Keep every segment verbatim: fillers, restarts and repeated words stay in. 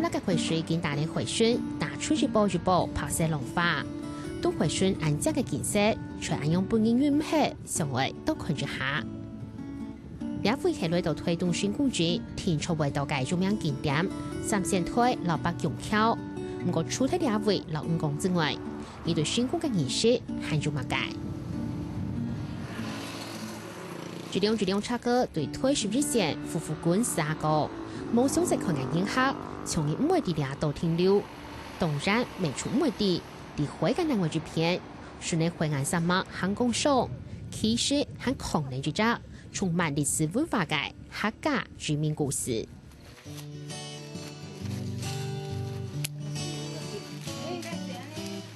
這个溪水緊打等海脣，打出一波一波白色浪花。對海脣恁靚个景色，就恁樣分人忍毋核，想愛多看一下。這位係來到臺東新光鎮，定著會到个有名景點——三仙臺摎八公橋。毋過除忒這位摎吳公之外， 你對新光个認識還有麼个？一輛一輛車仔對臺十一線呼呼滾駛啊過，無常識看个人客，像你毋會在這兜停留。當然，乜就毋會知，在海个另外一片，脣个海岸山脈行光上，其實還囥等一隻充滿歷史文化个客家移民故事。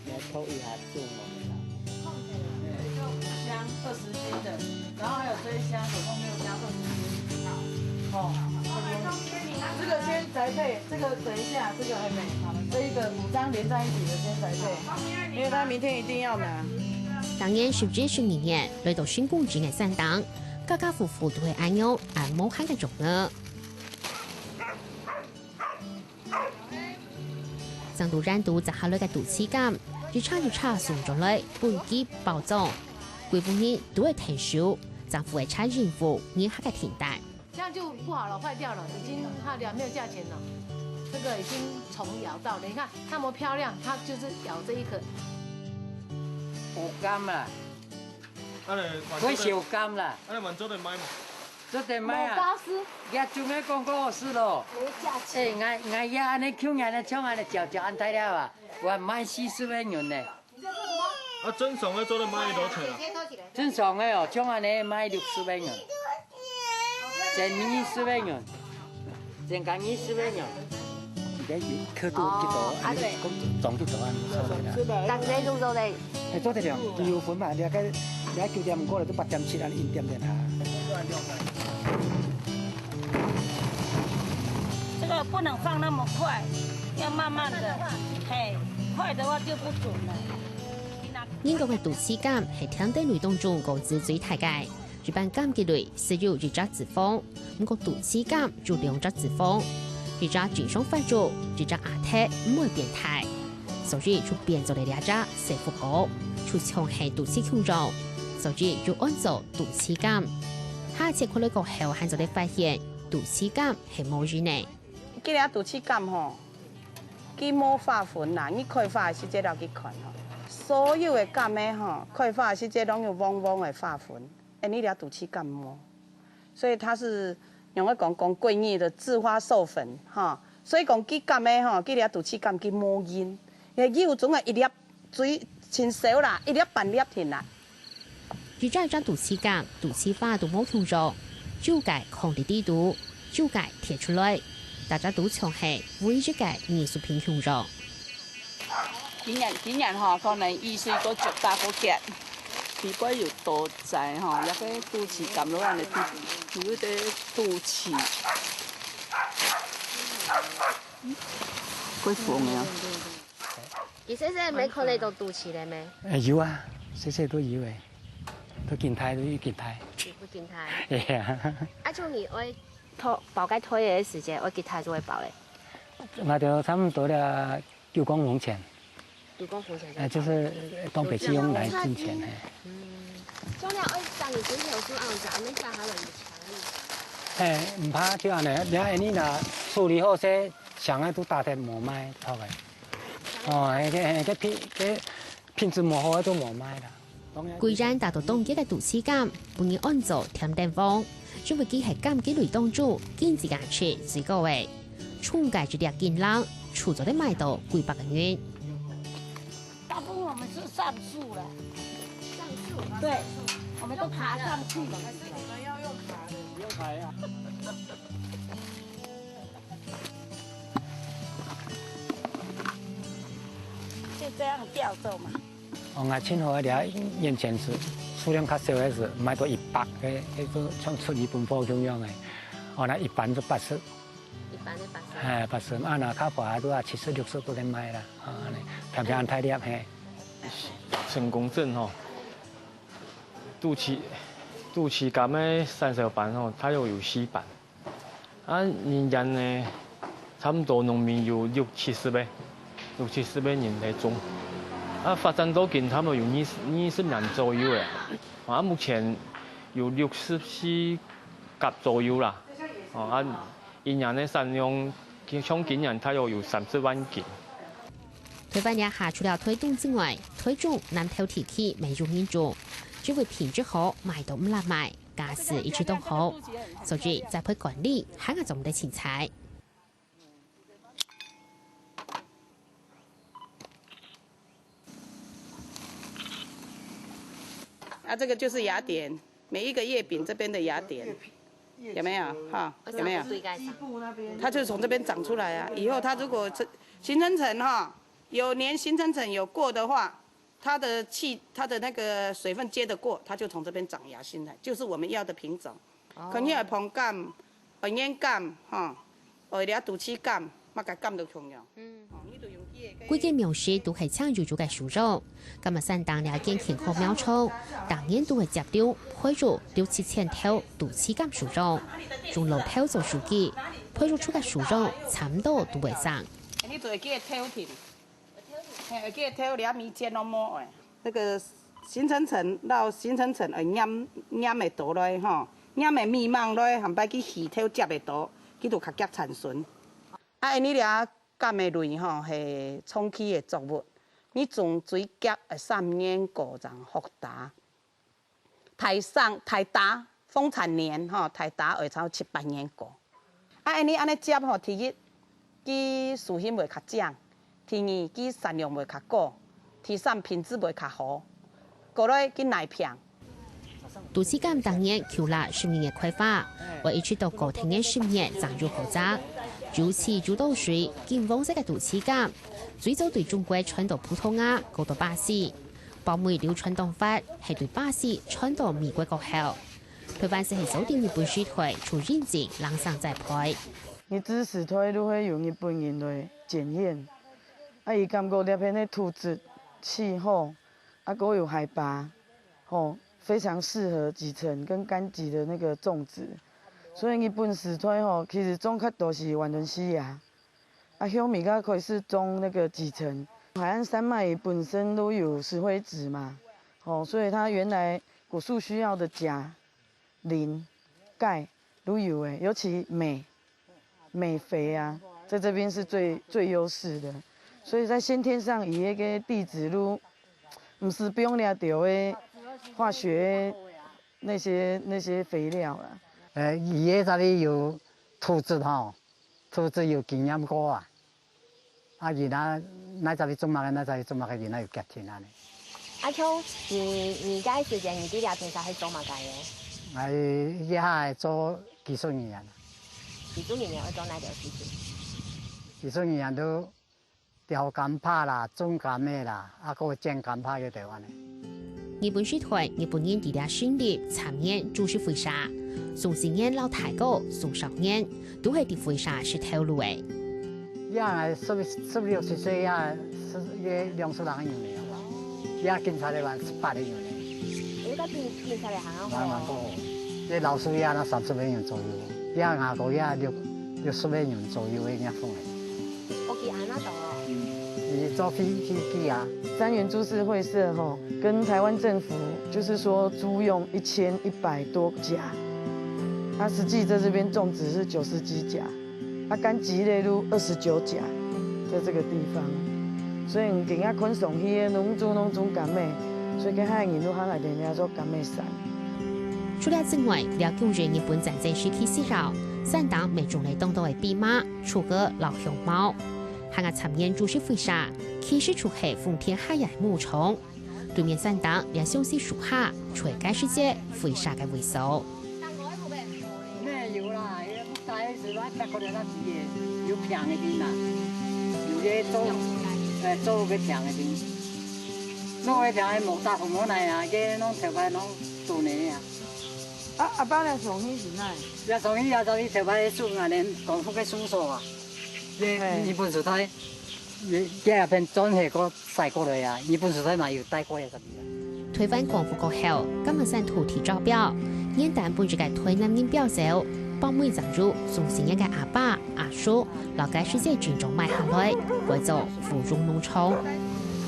來偷一下做夢啦。香二十斤的，然後還有這一箱，總共六箱二十斤。好，哦，這個先宅配，這個等一下，這個還沒，這一個五張連在一起的先宅配，因為他明天一定要拿。當年十一、十二月，來到新光鎮个山頂，家家戶戶都係恁樣，恁無閒个樣仔。 正到遠處摘下來个肚臍柑，一車一車送轉來，分佢包裝。歸屋人都會𢯭手，政府會查任務，人客个訂單。這樣就不好了，壞掉了，已經它了，沒有價錢了。這個已經蟲咬到了，你看它那麼漂亮，它就是咬這一顆。有柑啊，啊咧，會小柑啦。啊咧，還做得賣無？ 做得賣啊。無價數。也準備講過是咯。沒價錢。哎，𠊎，𠊎也恁呢，舊年个像恁呢，少少恁大粒啊，還賣四十个銀呢。啊，正常个做得賣幾多錢啊？正常个哦，像恁呢賣六十个銀，正二十个銀，正加二十个銀。 你个油刻度幾多，哦，恁呢講裝幾多，恁呢做得啦。逐隻都做得。哎，做得了，佢有分嘛，你个，你个九點五過了，就八點七，恁呢一點點下。這個不能放那麼快，要慢慢的，嘿，快的話就不準了。人講个肚臍柑係甜豆類當中果子最大个，一般柑桔類只有一隻子房， 毋過肚臍柑有兩隻子房，一隻正常發育，一隻壓忒毋會變大，所以就變做了這隻細福果，就像係肚臍共樣，所以又安做肚臍柑。下一次看來過後，還做得發現肚臍柑係無仁个。這个肚臍柑吼，佢無花粉啦，你開花个時節愛去看吼。所有个柑仔吼，開花个時節攏有黃黃个花粉。 恁呢這肚臍柑無。所以佢係用个講，講國語个自花授粉，哈。所以講佢柑仔吼，佢這肚臍柑佢無仁，因為佢有種个一粒水盡少啦，一粒半粒定啦。一隻一隻肚臍柑，肚臍花都無共樣，有个囥在底肚，有个貼出來，大家都像係唯一个藝術品共樣。 今年，今年吼，可能雨水過足大過急，比較有多災吼，這个肚臍柑落恁呢，有一个肚臍。過風了。你細細乜看得到肚臍个咩？哎，有啊，細細都有誒，都緊大，都有緊大。有緊大。哎呀。啊，就你愛 頭，包該胎个時節，愛幾大就會包咧？那就差不多了九公分前，九公分前就哎，就是東北季風來之前，哎。嗯。像你愛像你今天有說啊，咱們家還有以前。哎，毋怕，就恁呢，你看，你若處理好勢，像个都打忒無賣，好个。哦，哎，該，該品，該品質無好，都無賣啦。 居然打到當季个肚臍柑，分人安做甜豆王，因為佢係柑桔類當中經濟價值最高个，像該一粒金蘭，就做得賣到幾百個銀。大部分我們是上樹了。上樹？對，我們都爬上去。還是你們要用爬的？不用爬呀。就這樣吊著嘛。 哦，𠊎盡好个了，以前係數量較少个時，賣到一百个，該个像出一本貨共樣个。哦，該一般就八十。一般个八十。哎，八十，啊，該較大个都啊七十、六十都在賣啦。哦，恁呢，平平大粒，嘿。成功鎮吼，肚臍，肚臍柑个產銷班吼，佢又有四班。 啊，人間呢，差毋多農民有六七十个，六七十个人來種。啊，發展到今差毋多有二十，二十年左右个。啊，目前有六十四甲左右啦。哦，啊，一年个產量，像今年大約有三十萬斤。台灣這下除了台東之外，台中南投地區乜有人種，因為品質好，賣到毋罅賣，價數一直當好，所以栽培管理還愛做得精彩。 啊，這個就是芽點，每一個葉柄這邊的芽點，有沒有？哈，有沒有？它就從這邊長出來啊。以後它如果這形成層哈，有年形成層有過的話，它的氣，它的那個水分接得過，它就從這邊長芽新來，就是我們要的品種。可能愛膨柑，愛圓柑，哈，愛了肚臍柑，麼个柑都共樣。 歸間廟寺都係淨有有个收入，今嘛山頂這間健康廟場，逐年都會接到培育六七千頭肚臍柑收成，用老頭做收割，培育出个收成差毋多都會成。你做會記得偷聽，嘿，會記得偷了物件攏無愛。那個形成層到形成層，呃，黏黏个多來吼，黏个密網來，含擺去魚頭接个多，佢就較遽產卵。 啊，因為這柑个類吼係長期个作物，你種水腳愛三年過正發達。大上大打，豐產年吼，大打愛超七八年過。啊，因為恁呢接吼，第一，佢樹形會較靚；第二，佢產量會較高；第三，品質會較好。過來佢耐病。 肚臍柑逐年求啦十二月開花，會一直到過天个十月正有好摘。有時有到水，金黃色个肚臍柑，最早對中國傳到葡萄牙，過到巴西。包尾流傳當闊，係對巴西傳到美國過後。台灣就係早對日本時代就引進冷生栽培。日治時代就會有日本人來檢驗，啊，佢感覺這片个土質、氣候，啊，還有海拔， 吼，非常適合蒺筍跟柑橘的那個種植。所以日本時代吼，其實種較多是瓦倫西亞，啊，後面才開始種那個蒺筍。海岸山脈本身都有石灰質嘛，吼，所以它原來果樹需要的鉀、磷、鈣都有欸，尤其鎂， 鎂肥啊，在這邊是最，最優勢的。所以在先天上，佢个地質就毋使用了多个化學那些，那些肥料啦。呃，佢个這裡有土質吼，土質有檢驗過啊。 啊，佢那，那隻你種麼个，那隻你種麼个，佢那有決定啊呢。啊，像你，你該時間你在這片係做麼个个？𠊎這下係做技術人員。技術人員愛做哪條事情？技術人員都調柑仔啦，種柑仔啦，啊，過剪柑仔个台灣个。 日本時代，日本人在這成立產業株式會社，松仔園摎大哥、松少園都係在會社食頭路个。也十，十六七歲也，也兩十零个人了，也警察來還十八个人了。有个警，警察來還好。還，還好，這老師也那三十个人左右，也外國也六，六十个人左右个人份个。 屋企恁樣大哦。你做飛，飛機啊？三元株式會社吼，跟台灣政府就是說租用一千一百多甲，它實際在這邊種植是九十幾甲，啊，柑橘類都二十九甲，在這個地方，所以你今仔看上去的攏總攏總柑仔，所以該下人都喊來人家做柑仔山。除了之外，了解日本戰爭時期時候，山頂乜種了當多个蓖麻、 樹仔摎香茅。還有產業株式會社，其實就係豐田下野牧場。對面山頂這相思樹下，就係該時節會社个位所。那有啦，有大个是那，那可能那幾个有平个丁啦，有个做，呃，做个平个丁，弄个平个無大紅毛來啊，个弄頭擺弄做呢啊。啊，阿爸咧，上去是哪？也上去啊，上去頭擺樹啊，連廣福个樹所啊。 日本時代，這片轉去過曬過來啊，日本時代嘛有帶過來个。台灣光復過後，柑仔山土地招標，原旦分一個台南人標售，北美洲有送細人个阿爸、阿叔，摎該時節正宗買下來，改做芙蓉農場。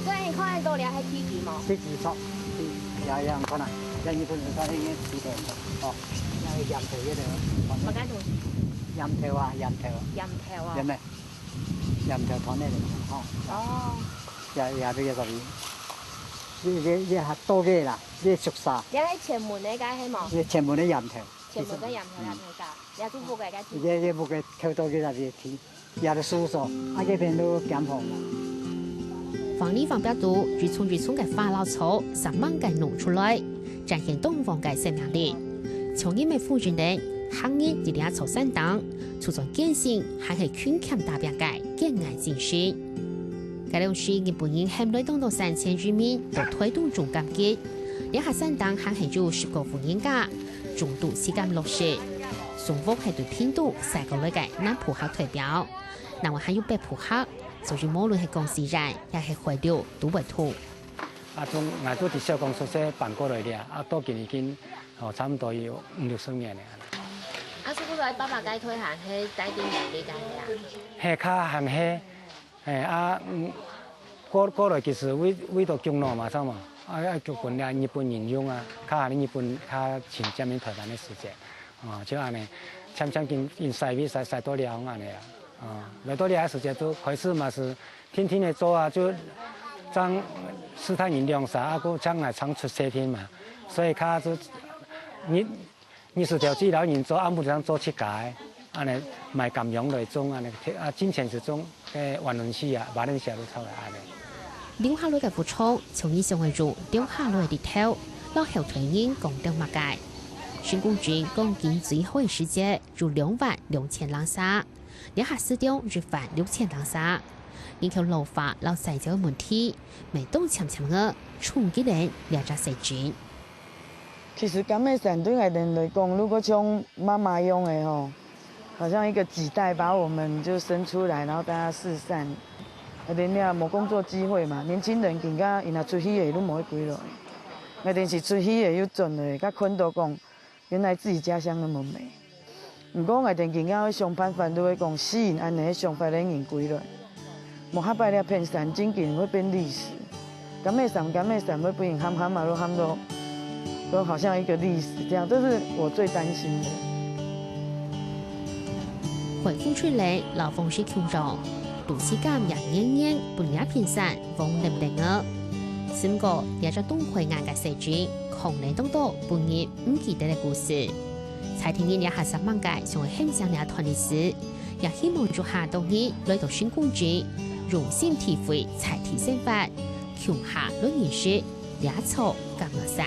所以你看到了還係地基無？地基錯，地基也一樣看啊，像日本人他那个地的，哦，那个岩頭也得，麼个東西？岩頭啊，岩頭，岩頭啊。岩咩？岩頭團那个，哦。哦。也也這个啥物？這這這還多个啦，這熟沙。你係前門个該係無？這前門个岩頭。前門个岩頭也無个，也就屋个該地。這這屋个偷到个那个地。 也都收縮，啊，這片都減黃了。黃泥黃壁肚，一叢一叢个花摎草，生猛个弄出來，展現當旺个生命力。像因為附近人，行人一定坐山頂，就算艱辛，還係勤儉打拚个堅毅精神。該量時，日本人喊來當多山前移民到臺東種柑桔，這下山頂還係有十個戶人家，種都自家落實。松屋係對屏東徙過來个南部客代表。 另外還有北部客，所以無論係講自然，也係海陸，都會通。啊，從𠊎都在小港出世搬過來了，啊，到今已經，哦，差不多有五六十年了。啊，所以講爸爸該代還係戴在這个該啊？係，較還係，係啊，嗯，過過來其實為為到降老嘛，知道嘛？啊，啊，就分了日本人用啊，較還日本較侵佔領臺灣个時節，哦，就恁呢，漸漸緊緊徙位徙徙到了恁呢啊。 哦，來到這个時節就開始嘛係天天个做啊，就正試探人兩儕，啊，過像𠊎正出世天嘛，所以較就日日時頭只摎人做，暗晡正做自家个，恁呢買柑秧來種，恁呢啊，進前係種个灣崙樹啊，Valencia都差不多恁呢。留下來个屋場，像你想个有留下來个日頭，摎後代人講等麼个？成功鎮講緊最好个時節有兩萬兩千零儕。 這下市場一萬六千零儕，人口老化摎徙走个問題，乜當漸漸仔衝擊等這隻社區。其實柑仔山對𠊎等來講，如果像媽媽樣个吼，好像一個臍帶把我們就生出來，然後大家四散。𠊎等也無工作機會嘛，年輕人更加𪜶若出去个都無會歸來。𠊎等是出去个又轉來，才看到講， 原來自己家鄉那麼美。毋過𠊎等今日愛想辦法，就會講吸引恁呢个想法个人歸來。無下擺這片山正經會變歷史。柑仔山，柑仔山會分人喊喊啊，都喊到，都好像一個歷史這樣，這是我最擔心的。海風吹來，摎風勢共樣，都市柑也年年分這片山 黃荏荏仔。毋過，這隻東海岸个細鎮，可能當多分人毋記得个故事。在地人這下煞猛个想愛喊醒這段歷史，也希望有下多人來到新公鎮，用心體會在地生活，共下來認識這座柑仔山。